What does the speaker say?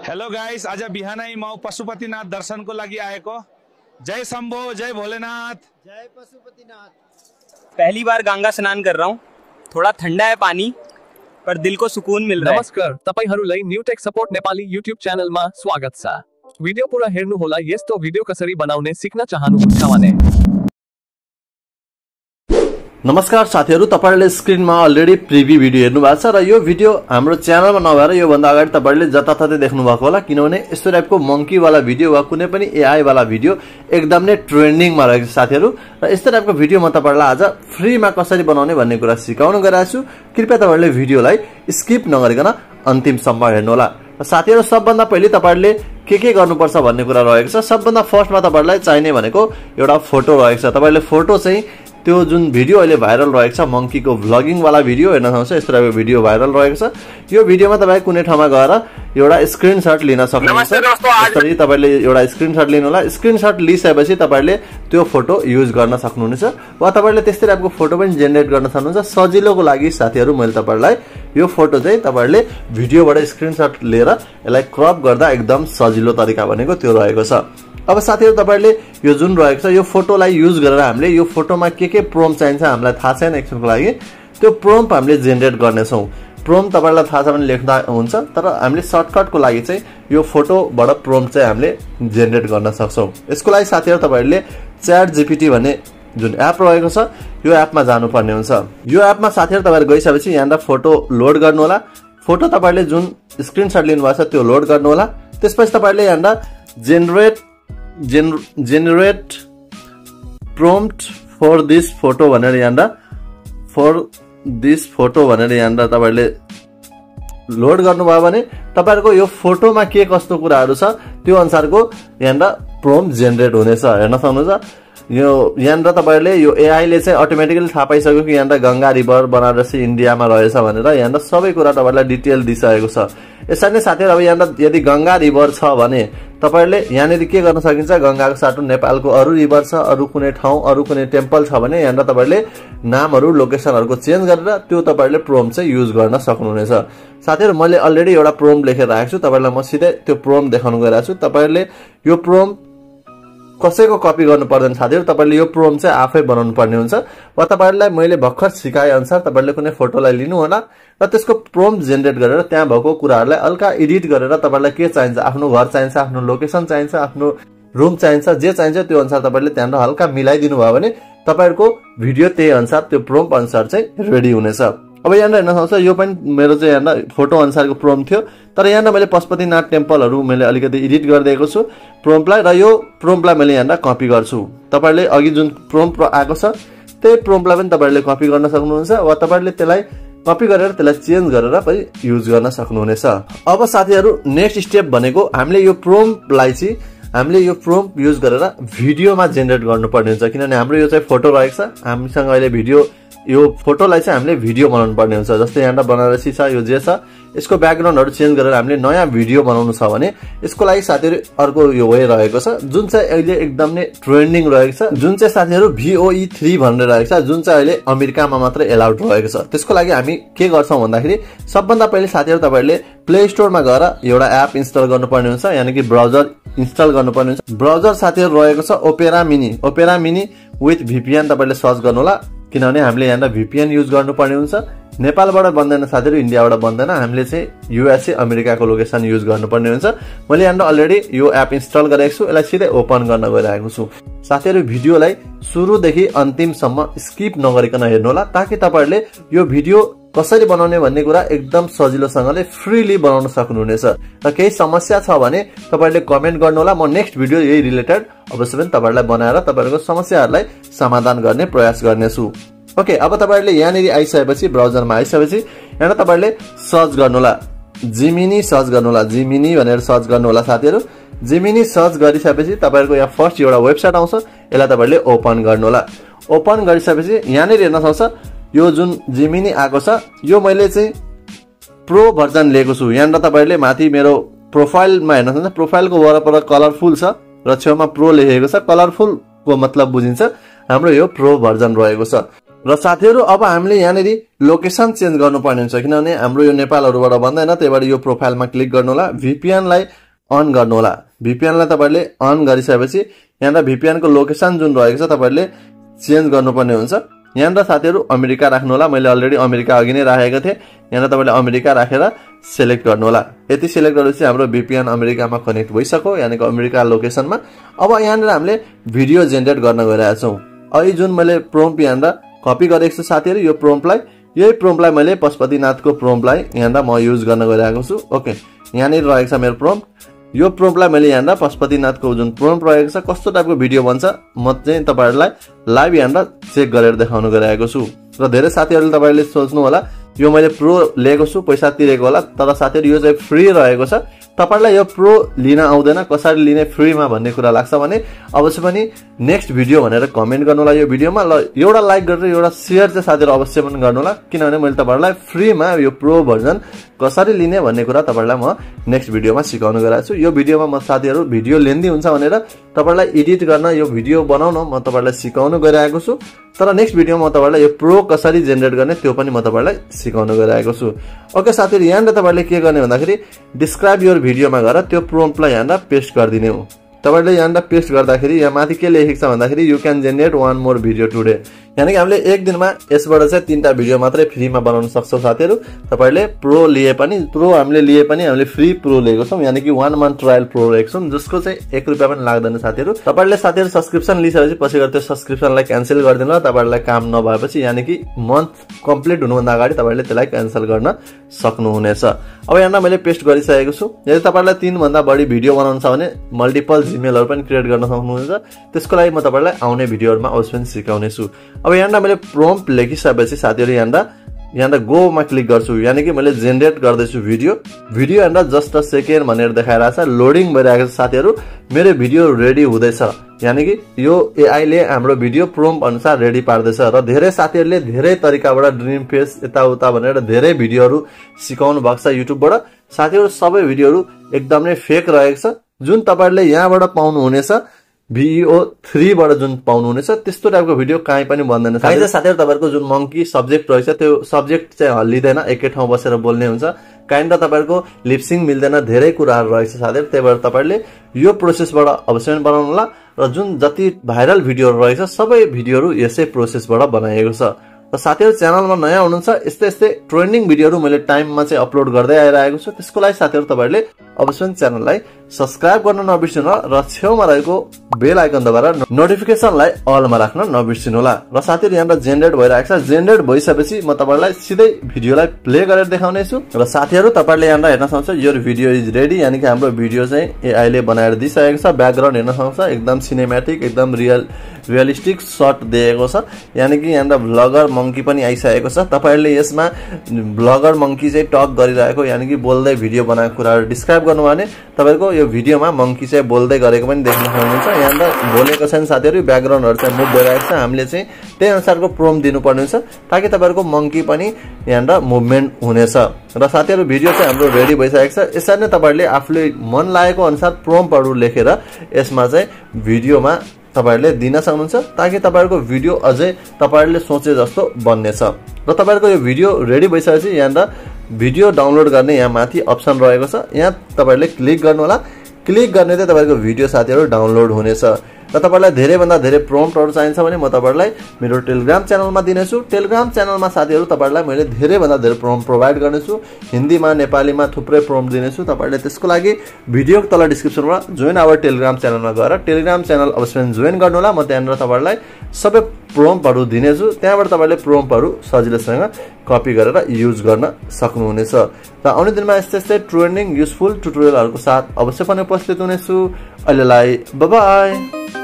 Hello guys, आज बिहानै म पशुपतिनाथ दर्शन को लागि आएको। जय शंभो, जय भोलेनाथ, जय पशुपतिनाथ। पहली बार गंगा स्नान कर रहा हूँ। थोड़ा ठंडा है पानी, पर दिल को सुकून मिल रहा है। नमस्कार, तपाईहरुलाई new tech support Nepali YouTube च्यानलमा स्वागत छ। भिडियो पुरा हेर्नु होला। यस्तो भिडियो कसरी बनाउने सिक्न चाहनुहुन्छ भने। नमस्कार साथीहरु, तपाईहरुले स्क्रिनमा अलरेडी प्रिभ्यू भिडियो हेर्नु भएको छ र यो भिडियो हाम्रो च्यानलमा नभएर यो भन्दा अगाडि तपाईहरुले जताततै देख्नु भएको होला, किनभने यस्तो टाइपको मंकी वाला भिडियो वा कुनै पनि एआई वाला भिडियो एकदम नै ट्रेन्डिङमा रहेको छ साथीहरु। र यस्तो टाइपको भिडियो म तपाईहरुलाई आज फ्रीमा कसरी बनाउने भन्ने कुरा सिकाउन गइरहेको छु। कृपया तपाईहरुले भिडियोलाई स्किप नगरिकन अन्तिमसम्म हेर्नु होला। र साथीहरु, सबभन्दा पहिले तपाईहरुले के गर्नुपर्छ भन्ने कुरा रहेको छ। सबभन्दा फर्स्टमा तपाईहरुलाई चाहिने भनेको एउटा फोटो रहेको छ। तपाईहरुले फोटो चाहिँ त्यो जुन भिडियो अहिले भाइरल रहेको छ मंकीको भ्लगिङ वाला भिडियो हेर्न सक्नुहुन्छ। यस्तो टाइपको भिडियो भाइरल रहेको छ। यो भिडियोमा तपाई कुनै ठाउँमा गएर एउटा स्क्रिनशट लिन सक्नुहुन्छ। त्यसरी तपाईले एउटा स्क्रिनशट लिनु होला। स्क्रिनशट लिइसकेपछि तपाईले त्यो फोटो युज गर्न सक्नुहुनेछ वा तपाईले त्यस्तै टाइपको फोटो पनि जेनेरेट गर्न सक्नुहुन्छ। सजिलोको लागि साथीहरु, मैले तपाईलाई यो फोटो चाहिँ तपाईले भिडियोबाट स्क्रिनशट लिएर यसलाई क्रप गर्दा एकदम सजिलो तरिका भनेको त्यो रहेको छ। अब साथीहरु, तपाईहरुले यो जुन रहेको छ यो फोटोलाई युज गरेर हामीले यो फोटोमा के प्रोम्प्ट चाहिन्छ हामीलाई थाहा छैन एकछिनको लागि, त्यो प्रोम्प्ट हामीले जेनेरेट गर्ने छौं। प्रोम्प्ट तपाईहरुलाई थाहा छ भने लेख्दा हुन्छ, तर हामीले सर्टकटको लागि चाहिँ यो फोटोबाट प्रोम्प्ट चाहिँ हामीले जेनेरेट गर्न सक्छौं। यसको लागि साथीहरु तपाईहरुले च्याट जीपीटी भन्ने जुन एप रहेको छ यो एपमा जानुपर्ने हुन्छ। यो एपमा साथीहरु तपाईहरु गइसकेपछि यहाँबाट फोटो लोड गर्नु होला। फोटो तपाईहरुले जुन स्क्रिनशट लिनु भएको छ त्यो लोड गर्नु होला। त्यसपछि तपाईहरुले यहाँबाट generate prompt for this photo भनेर यहाँबाट यहाँबाट तपाईहरुले लोड गर्नुभयो भने तपाईहरुको यो फोटोमा के कस्तो कुराहरु छ त्यो अनुसारको यहाँबाट prompt जेनेरेट हुनेछ। हेर्न सक्नुहुन्छ यो यहाँबाट तपाईहरुले यो एआई ले चाहिँ अटोमेटिकली थाहा पाइसक्यो कि यहाँबाट गंगा रिभर बनारसी इन्डियामा रहेछ भनेर यहाँबाट सबै कुरा तपाईहरुलाई डिटेल दिइसकेको छ। यसरी नै साथीहरु, अब यहाँबाट यदि गंगा रिभर छ भने तपाईहरुले यहाँनेरि के गर्न सकिन्छ, गंगाको साटो नेपालको अरु रिभर छ, अरु कुनै ठाउँ, अरु कुनै टेम्पल छ भने यहाँबाट तपाईहरुले नामहरु लोकेसनहरुको चेन्ज गरेर त्यो तपाईहरुले प्रोम्प्ट चाहिँ युज गर्न सक्नुहुनेछ। साथीहरु, मैले अलरेडी एउटा प्रोम्प्ट लेखेर राखेको छु। तपाईहरुलाई म सिधै त्यो प्रोम्प्ट देखाउन गइरहेको छु। तपाईहरुले यो प्रोम्प्ट कसैको कपी गर्नु पर्दैन साथीहरु, तपाईहरुले यो प्रोम्प्ट चाहिँ आफै बनाउनु पर्ने हुन्छ। वा तपाईहरुलाई मैले भर्खर सिकाए अनुसार तपाईहरुले कुनै फोटोलाई लिनु होला र त्यसको प्रोम्प्ट जेनेरेट गरेर त्यहाँ भएको कुराहरुलाई हल्का एडिट गरेर तपाईहरुलाई के चाहिन्छ, आफ्नो घर चाहिन्छ, आफ्नो लोकेसन चाहिन्छ, आफ्नो रुम चाहिन्छ, जे चाहिन्छ त्यो अनुसार तपाईहरुले त्यहाँ हल्का मिलाइदिनु भयो भने तपाईहरुको भिडियो त्यही अनुसार त्यो प्रोम्प्ट अनुसार चाहिँ रेडी हुनेछ। अब यहाँ हेर्न सक्नुहुन्छ यो पनि मेरो चाहिँ यहाँ फोटो अनुसारको प्रोम्प्ट थियो, तर यहाँ मैले पशुपतिनाथ टेम्पलहरु मैले अलिकति एडिट गरिदिएको छु प्रोम्प्टलाई, र यो प्रोम्प्टलाई मैले यहाँ कपी गर्छु। तपाईहरुले अघि जुन प्रोम्प्ट आएको छ त्यही प्रोम्प्टलाई पनि तपाईहरुले कपी गर्न सक्नुहुन्छ वा तपाईहरुले त्यसलाई कपी गरेर त्यसलाई चेन्ज गरेर पनि युज गर्न सक्नुहुनेछ। अब साथीहरु, नेक्स्ट स्टेप भनेको हामीले यो प्रोम्प्टलाई चाहिँ हामीले यो प्रोम्प्ट युज गरेर भिडियोमा जेनेरेट गर्नुपर्ने हुन्छ। किनभने हाम्रो यो चाहिँ फोटो रहेको छ, हामीसँग अहिले भिडियो, यो फोटोलाई चाहिँ हामीले भिडियो बनाउनु पर्ने हुन्छ। जस्तै यहाँ बनारसी छ, यो जे छ, यसको ब्याकग्राउन्डहरु चेन्ज गरेर हामीले नयाँ भिडियो बनाउनु छ भने यसको लागि साथीहरु अर्को यो वे रहेको छ जुन चाहिँ अहिले एकदम नै ट्रेन्डिङ रहेको छ, जुन चाहिँ साथीहरु VOE3 भनेर रहेको छ, जुन चाहिँ अहिले अमेरिकामा मात्र एलाउड रहेको छ। त्यसको लागि हामी के गर्छौं भन्दाखेरि सबभन्दा पहिले साथीहरु तपाईहरुले प्ले स्टोरमा गएर एउटा एप इन्स्टल गर्नुपर्ने हुन्छ, यानी कि ब्राउजर इन्स्टल गर्नुपर्ने हुन्छ। ब्राउजर साथीहरु रहेको छ ओपेरा मिनी विथ VPN तपाईले सर्च गर्नु होला, किनभने हामीले यहाँ VPN युज गर्नुपर्ने हुन्छ। नेपालबाट बन्दैन साथीहरु, इन्डियाबाट बन्दैन, हामीले चाहिँ USA अमेरिकाको लोकेसन युज गर्नुपर्ने हुन्छ। मैले यहाँ अलरेडी यो एप इन्स्टल गरेको छु, यसलाई सिधै ओपन गर्न गइरहेको छु। साथीहरु, भिडियोलाई सुरुदेखि अन्तिमसम्म स्किप नगरिकन हेर्नु होला, ताकि तपाईहरुले यो भिडियो कसरी बनाउने भन्ने कुरा एकदम सजिलोसँगले फ्रीली बनाउन सक्नुहुनेछ। र केही समस्या छ भने तपाईहरुले कमेन्ट गर्नु होला, म नेक्स्ट भिडियो यही रिलेटेड अवश्य पनि तपाईहरुलाई बनाएर तपाईहरुको समस्याहरुलाई समाधान गर्ने प्रयास गर्नेछु। ओके, अब तपाईहरुले यहाँनेरि आइसकेपछि ब्राउजरमा आइसकेपछि यहाँ तपाईहरुले सर्च गर्नु होला, जिमिनी सर्च गर्नु होला, जिमिनी भनेर सर्च गर्नु होला साथीहरु। जिमिनी सर्च गरिसकेपछि तपाईहरुको यहाँ फर्स्ट एउटा वेबसाइट आउँछ, यसलाई तपाईहरुले ओपन गर्नु होला। ओपन गरिसकेपछि यहाँनेरि हेर्न सक्छ यो जुन जिमिनी आएको छ यो मैले चाहिँ प्रो भर्जन लिएको छु। यहाँ तपाईहरुले माथि मेरो प्रोफाइलमा हेर्न सक्नुहुन्छ, प्रोफाइलको वरपर कलरफुल छ र छेउमा प्रो लेखेको छ। कलरफुल को मतलब बुझिन्छ हाम्रो यो प्रो भर्जन रहेको छ। र साथीहरु अब हामीले यहाँनेरि लोकेसन चेन्ज गर्नुपर्ने हुन्छ किनभने हाम्रो यो नेपालहरुबाट बन्दैन त्यही भएर यो प्रोफाइलमा क्लिक गर्नु होला VPN लाई अन गर्नु होला VPN लाई तपाईहरुले अन गरिसकेपछि यहाँ VPN को लोकेसन जुन रहेको छ तपाईहरुले चेन्ज गर्नुपर्ने हुन्छ यहाँ साथीहरु अमेरिका राख्नु होला मैले अलरेडी अमेरिका अघि नै राखेको थिए यहाँ तपाईले अमेरिका राखेर सिलेक्ट गर्नु होला यति सिलेक्ट गरेपछि हाम्रो VPN अमेरिकामा कनेक्ट भइसक्यो यानीको अमेरिका लोकेसनमा अब यहाँ हामीले भिडियो जेनेरेट गर्न गइरहेका छौं अहिले जुन मैले प्रम्प्ट यहाँ कपी गरेको छु साथीहरु यो प्रम्प्टलाई यही प्रम्प्टलाई मैले पशुपतिनाथको प्रम्प्टलाई यहाँ म युज गर्न गइरहेको छु ओके यहाँ नै रहेको छ मेरो प्रम्प्ट यो प्रम्प्टलाई मैले यहाँ पशुपतिनाथको जुन प्रम्प्ट रहेको छ कस्तो टाइपको भिडियो बन्छ म चाहिँ तपाईहरुलाई लाइभ यहाँ चेक गरेर देखाउन गइरहेको छु र धेरै साथीहरुले तपाईले सोच्नु होला यो मैले प्रो लिएको छु पैसा तिरेको होला तर साथीहरु यो चाहिँ फ्री रहेको छ तपाईलाई यो प्रो लिन आउँदैन कसरी लिने फ्रीमा भन्ने कुरा लाग्छ भने अवश्य पनि नेक्स्ट भिडियो भनेर कमेन्ट गर्नु होला यो भिडियोमा ल एउटा लाइक गरेर एउटा शेयर चाहिँ साथीहरु अवश्य पनि गर्नु होला किनभने मैले तपाईहरुलाई फ्रीमा यो प्रो भर्जन कसरी लिने भन्ने कुरा तपाईहरुलाई म नेक्स्ट भिडियोमा सिकाउन गइरहेको छु यो भिडियोमा म साथीहरु भिडियो लेन्दी हुन्छ भनेर तपाईहरुलाई एडिट गर्न यो भिडियो बनाउन म तपाईहरुलाई सिकाउन गइरहेको छु तर नेक्स्ट भिडियोमा म तपाईहरुलाई यो प्रो कसरी जेनेरेट गर्ने त्यो पनि म तपाईहरुलाई सिकाउन गइरहेको छु ओके साथीहरु यहाँ तपाईहरुले के गर्ने भन्दाखेरि डिस्क्राइब योर भिडियोमा गएर त्यो प्रम्प्टलाई यहाँ पेस्ट गर्दिने हो तपाईहरुले यहाँ पेस्ट गर्दाखेरि यहाँ माथि के लेखेको छ भन्दाखेरि you can generate one more video today यानी कि हामीले एक दिनमा यसबाट चाहिँ 3टा भिडियो मात्रै फ्रीमा बनाउन सक्छौं साथीहरु तपाईहरुले प्रो लिए पनि हामीले फ्री प्रो लिएको छौं यानी कि 1 मन्थ ट्रायल प्रो लिएको छौं जसको चाहिँ 1 रुपैयाँ पनि लाग्दैन साथीहरु तपाईहरुले सब्स्क्रिप्सन लिइसकेपछि पछि गएर त्यो सब्स्क्रिप्सनलाई क्यान्सल गर्दिनु होला तपाईहरुलाई काम नभएपछि यानी कि मन्थ कम्प्लिट हुनुभन्दा अगाडि तपाईहरुले त्यसलाई क्यान्सल गर्न सक्नुहुनेछ अब यहाँ मैले पेस्ट गरिसकेको छु यदि तपाईहरुलाई 3 भन्दा बढी भिडियो बनाउनु छ भने मल्टिपल जिमेलहरु पनि क्रिएट गर्न सक्नुहुन्छ त्यसको लागि म तपाईहरुलाई आउने भिडियोहरुमा अवश्य पनि सिकाउने छु अब यहाँ मैले प्रम्प्ट लेखिसकेपछि साथीहरु यहाँ गो मा क्लिक गर्छु यानी कि मैले जेनेरेट गर्दै छु भिडियो यहाँ जस्ट अ सेकेन्ड भनेर देखाइरहेछ लोडिङ भइरहेको छ साथीहरु मेरो भिडियो रेडी हुँदैछ यानी कि यो एआई ले हाम्रो भिडियो प्रम्प्ट अनुसार रेडी पार्दैछ र धेरै साथीहरुले धेरै तरिकाबाट ड्रीम फेस यता उता भनेर धेरै भिडियोहरु सिकाउनु भएको छ युट्युबबाट साथीहरु सबै भिडियोहरु एकदमै फेक रहेको छ जुन तपाईहरुले यहाँबाट पाउनु हुनेछ VEO3 बाट जुन पाउनु हुनेछ त्यस्तो टाइपको भिडियो कहीँ पनि बन्दैन साथीहरु तपाईहरुको जुन मंकी सब्जेक्ट रहेछ त्यो सब्जेक्ट चाहिँ हल्लिदैन एकै ठाउँ बसेर बोल्ने हुन्छ काइन्ड तपाईहरुको लिपसिङ मिल्दैन धेरै कुराहरु रहेछ साथीहरु त्यही भएर तपाईहरुले यो प्रोसेसबाट अवश्य पनि बनाउनु होला र जुन जति भाइरल भिडियोहरु रहेछ सबै भिडियोहरु यसै प्रोसेसबाट बनाएको छ र साथीहरु च्यानलमा नयाँ हुनुहुन्छ यस्तै ट्रेन्डिङ भिडियोहरु मैले टाइममा चाहिँ अपलोड गर्दै आइरहेको छु त्यसको लागि साथीहरु तपाईहरुले अवश्य पनि च्यानललाई सब्स्क्राइब गर्न नबिर्सिनु होला र छेउमा रहेको बेल आइकन दबाएर नोटिफिकेसनलाई अलमा राख्न नबिर्सिनु होला र साथीहरु यहाँ जेनेरेट भइरहेको छ जेनेरेट भइसकेपछि म तपाईहरुलाई सिधै भिडियोलाई प्ले गरेर देखाउने छु र साथीहरु तपाईहरुले यहाँ हेर्न सक्नुहुन्छ यो भिडियो इज रेडी यानी कि हाम्रो भिडियो चाहिँ एआई ले बनाएर दिइसकेको छ ब्याकग्राउन्ड हेर्न सक्नुहुन्छ एकदम सिनेम्याटिक एकदम रियलिस्टिक शट दिएको छ यानी कि यहाँ भ्लगर मंकी पनि आइसकेको छ तपाईहरुले यसमा भ्लगर मंकी चाहिँ टक गरिरहेको यानी कि बोल्दै भिडियो बनाएको कुराहरु डिस्क्राइब गर्नु भने तपाईहरुको यो भिडियोमा मंकी चाहिँ बोल्दै गरेको पनि देख्न सक्नुहुन्छ यहाँ बोलेको छैन साथीहरु ब्याकग्राउन्डहरु चाहिँ मुभ भइरहेको छ हामीले चाहिँ त्यही अनुसारको प्रम्प्ट दिनुपर्ने हुन्छ ताकि तपाईहरुको मंकी पनि यहाँ मुभमेन्ट हुनेछ र साथीहरु भिडियो चाहिँ हाम्रो रेडी भइसकेको छ यसरी नै तपाईहरुले आफूले मन लागेको अनुसार प्रम्प्टहरु लेखेर यसमा चाहिँ भिडियोमा तपाईहरुले दिन सक्नुहुन्छ ताकि तपाईहरुको भिडियो अझै तपाईहरुले सोचे जस्तो बन्नेछ र तपाईहरुको यो भिडियो रेडी भइसकेपछि यहाँ भिडियो डाउनलोड गर्ने यहाँ माथि अप्सन रहेको छ यहाँ तपाईहरुले क्लिक गर्नु होला क्लिक गर्ने चाहिँ तपाईहरुको भिडियो साथीहरु डाउनलोड हुनेछ र तपाईहरुलाई धेरै भन्दा धेरै प्रम्प्टहरु चाहिन्छ भने म तपाईहरुलाई मेरो टेलिग्राम च्यानलमा दिनेछु टेलिग्राम च्यानलमा साथीहरु तपाईहरुलाई मैले धेरै भन्दा धेरै प्रम्प्ट प्रोवाइड गर्नेछु हिन्दीमा नेपालीमा थुप्रै प्रम्प्ट दिनेछु तपाईहरुले त्यसको लागि भिडियोको तल डिस्क्रिप्सनमा जोइन आवर टेलिग्राम च्यानलमा गएर टेलिग्राम च्यानल अवश्य जोइन गर्नु होला म त्यहाँबाट तपाईहरुलाई सबै प्रम्प्टहरु दिनेछु त्यहाँबाट तपाईहरुले प्रम्प्टहरु सजिलैसँग कपी गरेर युज गर्न सक्नुहुनेछ र आउने दिनमा यस्तै ट्रेन्डिङ युजफुल ट्युटोरियलहरुको साथ अवश्य पनि उपस्थित हुनेछु अहिलेलाई बाइ बाइ